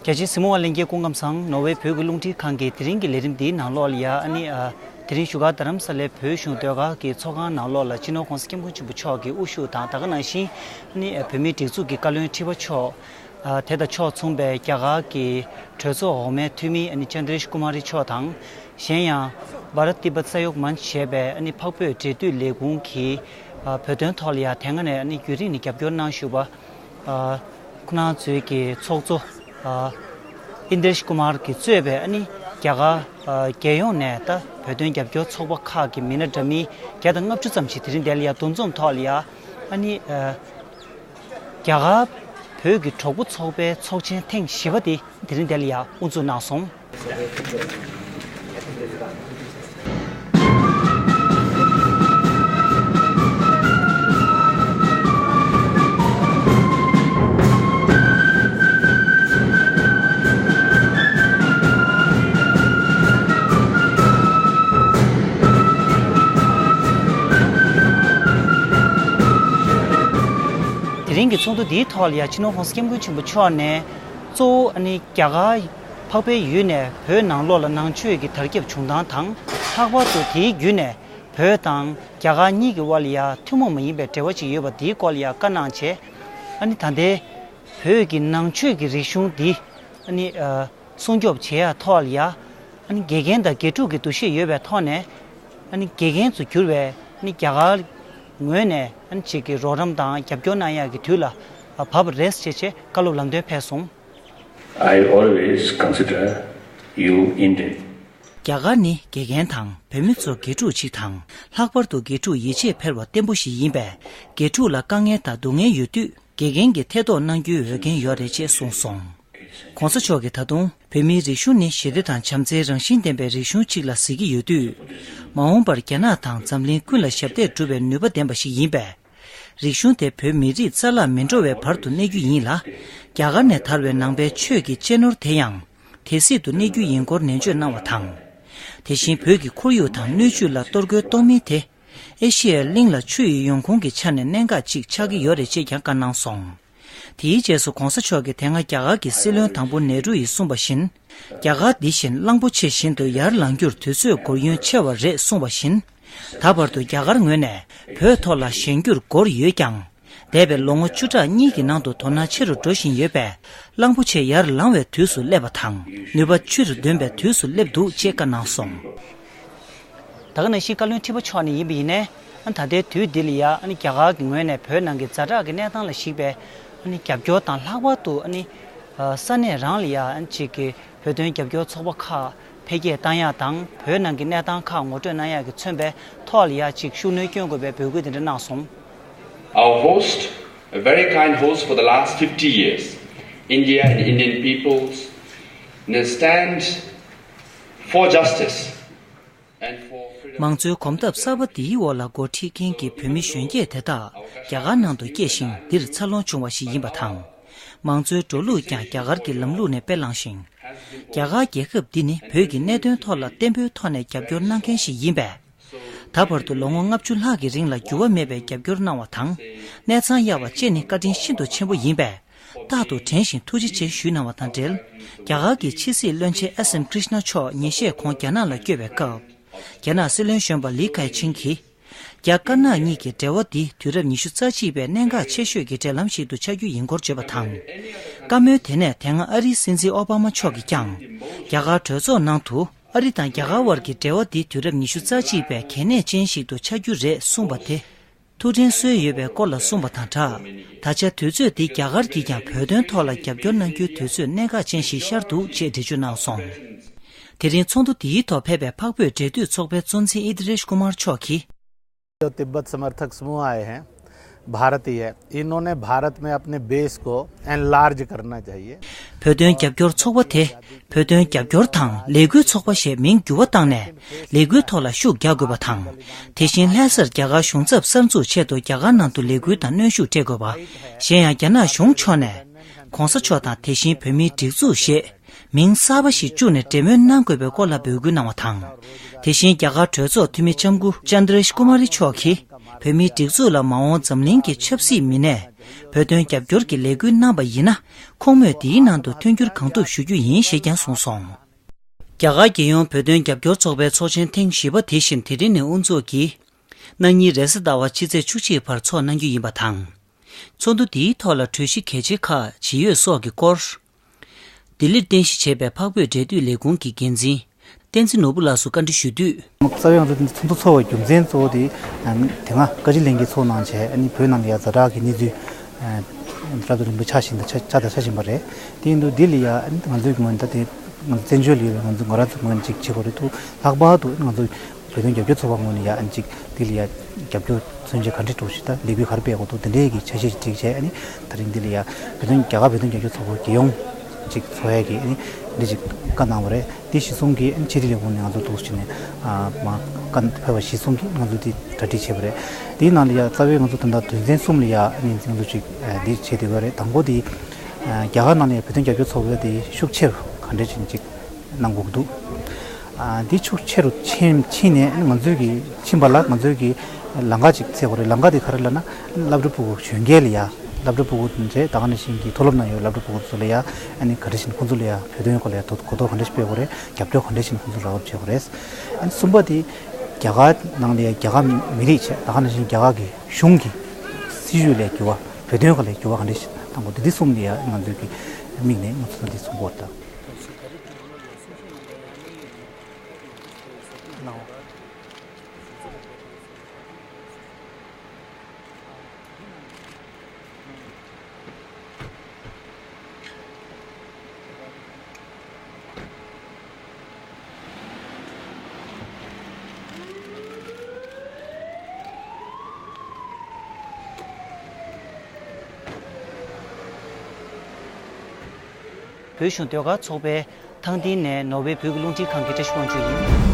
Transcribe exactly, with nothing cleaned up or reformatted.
རྒྱ་ཆེའི་གཟིགས་མོ་བ་ལྷན་རྒྱས་སྐུ་ཁམས་བཟང་། ནོར་ཝེ་བོད་ཀྱི་རླུང་འཕྲིན་ཁང་གི་དེ་རིང་གི་ལས་རིམ་འདིའི་ནང་ལོགས་ལ་ཡ། ཨ་ནི་ཨ། དེ་རིང་བཞུགས་སྒར་རྡ་རམ་ས་ལའི་བོད་གཞུང་ཟློས་གར་གྱི་ཚོགས་ཁང་ནང་ལོགས་ལ་སྤྱི་ནོར་༸གོང་ས་༸སྐྱབས་མགོན་ཆེན་པོ་མཆོག་གི་དབུ་བཞུགས་དང་། ད་ག་ནང་བཞིན་ཨ་ནི་ཨ། བོད་མིའི་སྒྲིག་འཛུགས་ཀྱི་བཀའ་བློན་ཁྲི་པ་མཆོག་ཨ། དེ་དང་ཕྱོགས་མཚུངས་པའི་རྒྱ་གར་གྱི་གྲོས་ཚོགས་འོག་མའི་འཐུས་མི་ཨ་ནི་ཅན་དྲེཤ་ཀུ་མ་རི་མཆོག་དང་། གཞན་ཡང་བྷ་རཏ་ཏི་བྷད་ས་ཡོག་མན་ཅི་ཞེས་པའི་ཨ་ནི་འཕགས་བོད་འབྲེལ་མཐུད་ལས་ཁུངས་ཀྱི་ཨ། བོད་དོན་ཐོག་ལ་ཡ་དེ་སྔ་ནས་ཨ་ནི་རྒྱུན་རིང་ནས་རྒྱབ་སྐྱོར་གནང་བཞུགས་པ། ཨ། ཁོང་རྣམ་ཚོའི་གི་ཚོགས་གཙོ་ཨ། ཨིན་དྲེཤ་ཀུ་མར་གྱིས་གཙོས་པའི་ཨ་ནི་རྒྱ་གར་ཨ། རྒྱལ་ཡོངས་ནས་ད་བོད་དོན་རྒྱབ་སྐྱོར་ཚོགས་པ་ཁག་གི་མི་སྣ་འདྲ་མིན་བརྒྱ་དང་ལྔ་བཅུ་ཙམ་ཞིག་དེ་རིང་འདིར་ཡ་འདུ་འཛོམས་ཐོག་ལ་ཡ། ཨ་ནི་ཨ། རྒྱ་གར་བོད་ཀྱི་གྲོགས་པོ་ཚོགས་པའི་ཚོགས་ཆེན་ཐེངས་བཞི་པ་དེ་དེ་རིང་འདིར་ཡ་དབུ་འཛུགས་གནང་སོང་། དེ་རིང་གི་ཚོགས་འདུ་འདིའི་ཐོག་ལ་ཡ་སྤྱི་ནོར་༸གོང་ས་༸སྐྱབས་མགོན་ཆེན་པོ་མཆོག་ནས་གཙོ་བོ་ཨ་ནི་རྒྱ་གར་འཕགས་པའི་ཡུལ་ནས་བོད་ནང་ལོགས་ལ་ནང་ཆོས་ཀྱི་དར་ཁྱབ་བྱུང་སྟངས་དང་། ལྷག་པར་དུ་དེའི་བརྒྱུད་ནས་བོད་དང་རྒྱ་གར་གཉིས་ཀྱི་དབར་ལ་ཡ་ཐུན་མོང་མ་ཡིན་པའི་འབྲེལ་བ་ཅིག་ཡོད་པ་འདིའི་སྐོར་ལ་ཡ་བཀའ་གནང་བྱས། ཨ་ནི་ད་ལྟའི་བོད་ཀྱི་ནང་ཆོས་ཀྱི་རིག་གཞུང་འདི་ཨ་ནི་ཨ། སྲུང་སྐྱོབ་བྱེད་ཡ་ཐོག་ལ་ཡ། ཨ་ནི་དགེ་རྒན་དང་དགེ་ཕྲུག་གི་འདུ་ཤེས་ཡོད་པའི་ཐོག་ནས། ཨ་ནི་དགེ་རྒན་ཚོ་གྱུར་བའི་ཨ་ནི་རྒྱ་གར་ངོས་ནས་ཨ་ནི་ཅིག་གི་རོགས་རམ་དང་རྒྱབ་སྐྱོར་གནང་ཡག་གི་དུས་ལ་བབ་པ་རེད་ཅེས་བྱས་བཀའ་སློབ་ལམ་སྟོན་ཕེབས་སོང་། I always consider you Indian. རྒྱ་གར་ནི་དགེ་རྒན་དང་བོད་མི་ཚོ་དགེ་ཕྲུག་ཅིག་དང་། ལྷག་པར་དུ་དགེ་ཕྲུག་ཡིད་ཆེས་འཕེར་བ་བརྟན་པོ་ཞིག་ཡིན་པས། དགེ་ཕྲུག་ལ་དཀའ་ངལ་དང་སྡུག་བསྔལ་ཡོད་དུས། དགེ་རྒན་གྱིས་ཐེ་གཏོགས་གནང་རྒྱུའི་འོས་འགན་ཡོད་རེད་ཅེས་གསུངས་སོང་། ༸གོང་ས་མཆོག་གིས་ད་དུང་བོད་མིའི་རིག་གཞུང་ནི་ཞི་བདེ་དང་བྱམས་བརྩེའི་རང་བཞིན་ལྡན་པའི་རིག་གཞུང་གཅིག་ལ་གཟིགས་ཀྱི་ཡོད་དུས། མ་འོངས་པར་རྒྱ་ནག་དང་འཛམ་གླིང་ཀུན་ལ་ཞབས་འདེགས་སྒྲུབ་པའི་ནུས་པ་ལྡན་པ་ཞིག་ཡིན་པས། རིག་གཞུང་དེ་བོད་མི་རིགས་རྩ་བརླག་མི་འགྲོ་བའི་བར་དུ་གནས་རྒྱུ་ཡིན་ལ། རྒྱ་གར་ནས་དར་བའི་ནང་པའི་ཆོས་ཀྱི་གཅེས་ནོར་དེ་ཡང་དེ་སྲིད་དུ་གནས་རྒྱུ་ཡིན་སྐོར་ནན་བརྗོད་གནང་བ་དང་། དེ་བཞིན་བོད་ཀྱི་ཁོར་ཡུག་དང་སྣོད་བཅུད་ལ་གཏོར་རྒོལ་གཏོང་མིན་དེ། ཨེ་ཤི་ཡའི་གླིང་ལ་ཆུ་ཡི་ཡོང་ཁུངས་ཀྱི་ཆ་ནས་གནད་འགག་ཅིག་ཆགས་ཀྱི་ཡོད་རེད་ཅེས་ཀྱང་བཀའ་གནང་སོང་། དེའི་རྗེས་སུ་༸གོང་ས་མཆོག་གིས་དེ་སྔ་རྒྱ་གར་གྱི་སྲིད་བློན་དང་པོ་ནེ་རུ་ཡིས་གསུངས་པ་བཞིན། རྒྱ་གར་འདི་བཞིན་གླང་པོ་ཆེ་བཞིན་དུ་ཡར་ལངས་རྒྱུར་དུས་ཚོད་འགོར་ཡུན་ཆེ་བ་རེད་གསུངས་པ་བཞིན། ད་བར་དུ་རྒྱ་གར་ངོས་ནས་བོད་ཐོག་ལ་ཞེན་རྒྱུར་འགོར་ཡོད་ཀྱང་། འདས་པའི་ལོ་ངོ་བཅུ་ཕྲག་གཉིས་ཀྱི་ནང་དུ་དོ་སྣང་ཆེ་རུ་འགྲོ་བཞིན་ཡོད་པས། གླང་པོ་ཆེ་ཡར་ལངས་པའི་དུས་སུ་སླེབས་པ་དང་། ནུས་པ་ཆུ་རུ་འདོན་པའི་དུས་སུ་སླེབས་འདུག་ཅེས་བཀའ་གནང་སོང་། ད་ག་ནང་བཞིན་བཀའ་བློན་ཁྲི་པ་མཆོག་ནས་ཡིན་པ་ཡིན་ནའི། ཨ་ནི་ད་ལྟའི་དུས་འདི་ལ་ཡ། ཨ་ནི་རྒྱ་གར་གྱི་ངོས་ནས་བོད་ནང་གི་ཛ་དྲག་གི་གནས་སྟངས་ལ་གཞིགས་པའི་ཨ་ནི་རྒྱབ་སྐྱོར་དང་། ལྷག་པར་དུ་ཨ་ནི་ས་གནས་རང་ལ་ཡ། ཨ་ནི་གཅིག་གི་བོད་དོན་རྒྱབ་སྐྱོར་ཚོགས་པ་ཁག་འཕེལ་རྒྱས་བཏང་ཡག་དང་། བོད་ནང་གི་གནས་སྟངས་ཁག་ངོ་སྤྲོད་གནང་ཡག་གི་མཚོན་པའི་ཐོག་ལ་ཡ། གཅིག་ཤུགས་སྣོན་སྐྱོན་དགོས་པའི་འབོད་སྐུལ་དེ་འདྲ་གནང་སོང་། Our host, a very kind host for the last fifty years, India and Indian peoples, they stand for justice. མང་གཙོའི་གོམ་སྟབས་གསར་པ་འདིའི་འོག་ལ་འགོ་ཁྲིད་མཁན་གྱི་བོད་མི་གཞོན་སྐྱེས་དེ་དག་རྒྱ་གར་ནང་དུ་སྐྱེས་ཤིང་། འདིར་འཚར་ལོངས་བྱུང་བ་ཞིག་ཡིན་པ་དང་། མང་གཙོའི་འགྲོ་ལུགས་ཀྱང་རྒྱ་གར་གྱི་ལམ་ལུགས་ནས་དཔེ་བླངས་ཤིང་། རྒྱ་གར་རྒྱལ་ཁབ་འདི་ནི་བོད་ཀྱི་གནད་དོན་ཐོག་ལ་བརྟན་པོའི་ཐོག་ནས་རྒྱབ་སྐྱོར་གནང་མཁན་ཞིག་ཡིན་པས། ད་བར་དུ་ལོ་ངོ་ལྔ་བཅུ་ལྷག་གི་རིང་ལ་འགྱུར་བ་མེད་པའི་རྒྱབ་སྐྱོར་གནང་བ་དང་། གནས་ཚང་གཡར་བ་བཅས་ནི་བཀའ་དྲིན་ཤིན་ཏུ་ཆེན་པོ་ཡིན་པས། རྟག་ཏུ་དྲན་ཞིང་ཐུགས་རྗེ་ཆེ་ཞུས་གནང་བ་དང་འབྲེལ། རྒྱ་གར་གྱི་ཕྱི་སྲིད་བློན་ཆེན་ཨེས་ཨེམ་ཀྲིཤ་ན་མཆོག་ཉིན་ཤས་གོང་རྒྱ་ནག་ལ་བསྐྱོད་པའི་སྐབས། རྒྱ་ནག་སྲིད་བློན་གཞོན་པ་ལི་ཁེ་ཆིང་གིས། རྒྱ་དཀར་ནག་གཉིས་ཀྱི་འབྲེལ་བ་འདི་དུས་རབས་ཉི་ཤུ་རྩ་གཅིག་པའི་གནད་འགག་ཆེ་ཤོས་ཀྱི་འབྲེལ་ལམ་ཞིག་ཏུ་ཆགས་རྒྱུ་ཡིན་སྐོར་བརྗོད་པ་དང་། བཀའ་མོལ་དེ་ནས་དེ་སྔ་ཨ་རིའི་སྲིད་འཛིན་ཨོ་བྷ་མ་མཆོག་གིས་ཀྱང་། རྒྱ་གར་གྲོས་ཚོགས་ནང་དུ་ཨ་རི་དང་རྒྱ་གར་དབར་གྱི་འབྲེལ་བ་འདི་དུས་རབས་ཉི་ཤུ་རྩ་གཅིག་པའི་གལ་གནད་ཅན་ཞིག་ཏུ་ཆགས་རྒྱུ་རེད་གསུངས་པ་དེ། ཐུགས་དྲན་གསོས་ཡོད་པའི་སྐོར་ལ་གསུངས་པ་དང་སྦྲགས། ད་ཆ་དུས་ཚོད་འདི་རྒྱ་གར་གྱིས་ཀྱང་བོད་དོན་ཐོག་ལ་རྒྱབ་སྐྱོར་གནང་རྒྱུའི་དུས་ཚོད་གནད་འགག་ཅན་ཞིག་ཤར་འདུག་ཅེས་འགྲེལ་བརྗོད་གནང་སོང་། དེ་རིང་ཚོགས་འདུ་འདིའི་ཐོག་ཕེབས་པའི་འཕགས་བོད་འབྲེལ་མཐུད་ཚོགས་པའི་གཙོ་འཛིན་ཨིན་དྲེཤ་ཀུ་མར་མཆོག་གིས། जो तिब्बत समर्थक समूह आए हैं, भारतीय, इन्होंने भारत में अपने बेस को एनलार्ज करना चाहिए। བོད་དོན་རྒྱབ་སྐྱོར་ཚོགས་པ་དེ། བོད་དོན་རྒྱབ་སྐྱོར་དང་ལས་འགུལ་ཚོགས་པ་ཞེས་མིང་འགྱུར་བ་བཏང་ནས། ལས་འགུལ་ཐོག་ལ་ཤུགས་རྒྱག་དགོས་པ་དང་། དེ་བཞིན་ལྷ་སར་རྒྱ་གར་གཞུང་ཚབ་གསར་འཛུགས་ཆེད་དུ་རྒྱ་གར་ནང་དུ་ལས་འགུལ་དང་གནོན་ཤུགས་སྤྲད་དགོས་པ། གཞན་ཡང་རྒྱ་ནག་གཞུང་ཕྱོགས་ནས། ༸གོང་ས་མཆོག་དང་དེ་བཞིན་བོད་མིའི་སྒྲིག་འཛུགས་ཞེས། མིང་གསར་པ་ཞིག་བཅུག་ནས་འབྲེལ་མོལ་གནང་དགོས་པའི་སྐོར་ལ་འབོད་སྐུལ་གནང་བ་དང་། དེ་བཞིན་རྒྱ་གར་གྲོས་ཚོགས་འཐུས་མི་ལྕམ་སྐུ་ཅན་དྲེཤ་ཀུ་མ་རི་མཆོག་གིས། བོད་མིའི་སྒྲིག་འཛུགས་ལ་མ་འོངས་འཛམ་གླིང་གི་ཆབ་སྲིད་མི་སྣས་བོད་དོན་རྒྱབ་སྐྱོར་གྱི་ལས་འགུལ་གནང་པ་ཡིན་ན། ཁོང་མོས་དེའི་ནང་དུ་མཐུན་འགྱུར་གང་ཐུབ་ཞུ་རྒྱུ་ཡིན་ཞེས་ཀྱང་གསུངས་སོང་། རྒྱ་གར་རྒྱལ་ཡོངས་བོད་དོན་རྒྱབ་སྐྱོར་ཚོགས་པའི་ཚོགས་ཆེན་ཐེངས་བཞི་པ་དེ་བཞིན་དེ་རིང་ནས་དབུ་འཛུགས་ཀྱིས། གནངས་ཉིན་རེས་གཟའ་ཟླ་བ་ཕྱི་ཚེས་བཅུ་གཅིག་བར་འཚོགས་གནང་རྒྱུ་ཡིན་པ་དང་། ཚོགས་འདུ་འདིའི་ཐོག་ལ་གྲོས་གཞི་གལ་ཆེ་ཁག་ཇི་ཡོད་སོགས་ཀྱི་སྐོར། ལྡི་ལིར་རྟེན་གཞི་བྱས་པའི་འཕགས་བོད་འབྲེལ་མཐུད་ལས་ཁུངས་ཀྱི་འགན་འཛིན་བསྟན་འཛིན་ནོར་བུ་ལགས་སུ་བཀའ་འདྲི་ཞུས་དུས། རྩ་བའི་ང་ཚོ་འདི་ཚོགས་འདུ་ཚོགས་པའི་རྒྱུ་མཚན་གཙོ་བོ་དེ་དེ་སྔ་བཀའ་སྤྱི་ལྷན་རྒྱས་ཚོགས་གནང་བྱས། ཨ་ནི་བོད་ནང་ལ་ཡ་ཛ་དྲག་གི་གནས་ཚུལ་སླར་གསོ་རིམ་པ་ཆགས་བཞིན་དང་ཆགས་དང་ཆགས་བཞིན་པ་རེད། དེ་ཡིན་དུས་འདི་ལ་ཡ་ཨ་ནི་ང་ཚོའི་ངོས་ནས་ད་དེ་ང་ཚོ་བཙན་བྱོལ་ལ་ཡོད་པའི་ང་ཚོ་ང་རང་ཚོའི་ངོས་ནས་ཅིག་བྱེད་དགོས་རེད་འདུག་ལྷག་པར་དུ་ང་ཚོ་བོད་དོན་རྒྱབ་སྐྱོར་ཚོགས་པ་ངོས་ནས་ཡ་ཨ་ནི་ཅིག་འདི་ལ་ཡ་རྒྱབ་སྐྱོར་མཚོན་ཆ་ག་འདྲས་སྤྲོད་ཞིག་ད་ལས་འགུལ་ག་རེ་སྤེལ་དགོས་འདུག་དེ་འདྲའི་གི་འཆར་གཞི་ཞིག་བསྒྲིགས་བྱས། ཨ་ནི་ད་རིང་འདི་ལ་ཡ་བོད་དོན་རྒྱ་གར་བོད་དོན་རྒྱབ་སྐྱོར་ཚོགས་པ་རྒྱལ་ཡོངས་ཅིག་ཚོགས་ཡ་གི་ཨ་ནི་འདི་ཅིག་བཀའ་གནང་བ་རེད། དེ་གཞི་བཟུང་གིས་ཨ་ནི་ཕྱི་དྲིལ་ལས་ཁུངས་ནས་ང་ཚོ་འདུག་བྱས་ནས་ཨ་མ་བཀའ་ཕེབས་པ་གཞི་བཟུང་གིས་ང་ཚོ་འདི་གྲ་སྒྲིག་བྱས་པ་རེད། དེའི་ནང་ལ་ཡ་རྩ་བའི་ང་ཚོ་ད་ལྟ་དོན་ཚན་གསུམ་ལ་ཡ་ཨ་ནི་ང་ཚོ་ཅིག་འདི་བྱས་བསྡད་པ་རེད། དང་པོ་དེ་རྒྱ་གར་ནང་ལ་ཡ་བོད་དོན་རྒྱབ་སྐྱོར་ཚོགས་པ་དེ་ཤུགས་ཆེ་རུ་ག་འདྲས་ཅིག་ཅིག་གནང་དགོས་ཀྱི་འདུག་ཨ་འདི་ཤུགས་ཆེ་རུ་ཕྱིན་ཕྱིན་ནས་ང་ཚོས་ཀྱི་ཕྱིན་པ་ལ་ང་ཚོས་ཀྱི་ལམ་ཁ་ཅིག་འཚོལ་དགོས་རེད། ལམ་ཁ་དེ་ག་རེ་ལབ་ན་སློབ་གྲྭ་ཕྲུ་གུ་གཞོན་སྐྱེས་ལ་ཡ་སློབ་གྲྭ་ཕྲུ་གུ་དེ་འདྲས་ད་ག་ནང་བཞིན་གྱི་མཐོ་སློབ་ནང་ཡོད་སློབ་གྲྭ་ཕྲུ་གུ་ཚོ་ལ་ཡ་ཨ་ནི་ག་འདྲ་ཞིག་ཁོང་ཚོ་ལ་ཡ་བོད་དོན་སྐོར་ལ་ཡ་གོ་རྟོགས་ག་འདྲ་ཞིག་སྤེལ་དགོས་རེད། རྒྱབ་སྐྱོར་ག་འདྲ་ཞིག་ཁོང་ཚོ་རག་ཐབས་བྱེད་དགོས་རེད། ཨ་ནི་གསུམ་པ་དེ་རྒྱ་གར་ནང་ལ་ཡ་རྒྱ་གར་མི་རིགས་བྱས་ད་ག་ནང་བཞིན་རྒྱ་གར་གྱི་གཞུང་གི་སྲིད་བྱུས་ལ་འགྱུར་བ་བོད་དོན་སྐོར་ལ་འགྱུར་བ་ག་འདྲ་ཞིག་གཏང་དགོས་འདུག་འདི་གསུམ་ལ་ཡ་ང་ཚོས་ཀྱི་དམིགས་ནས་ང་ཚོ་འདི་གསུང་གི་ཡོད་རེད། ད། བོད་གཞུང་ཟློས་གར་ཚོགས་པའི་ཐང་སྟེང་ནས་ནོར་ཝེ་བོད་ཀྱི་རླུང་འཕྲིན་ཁང་གི་བཀྲ་ཤིས་དབང་ཕྱུག་ཡིན།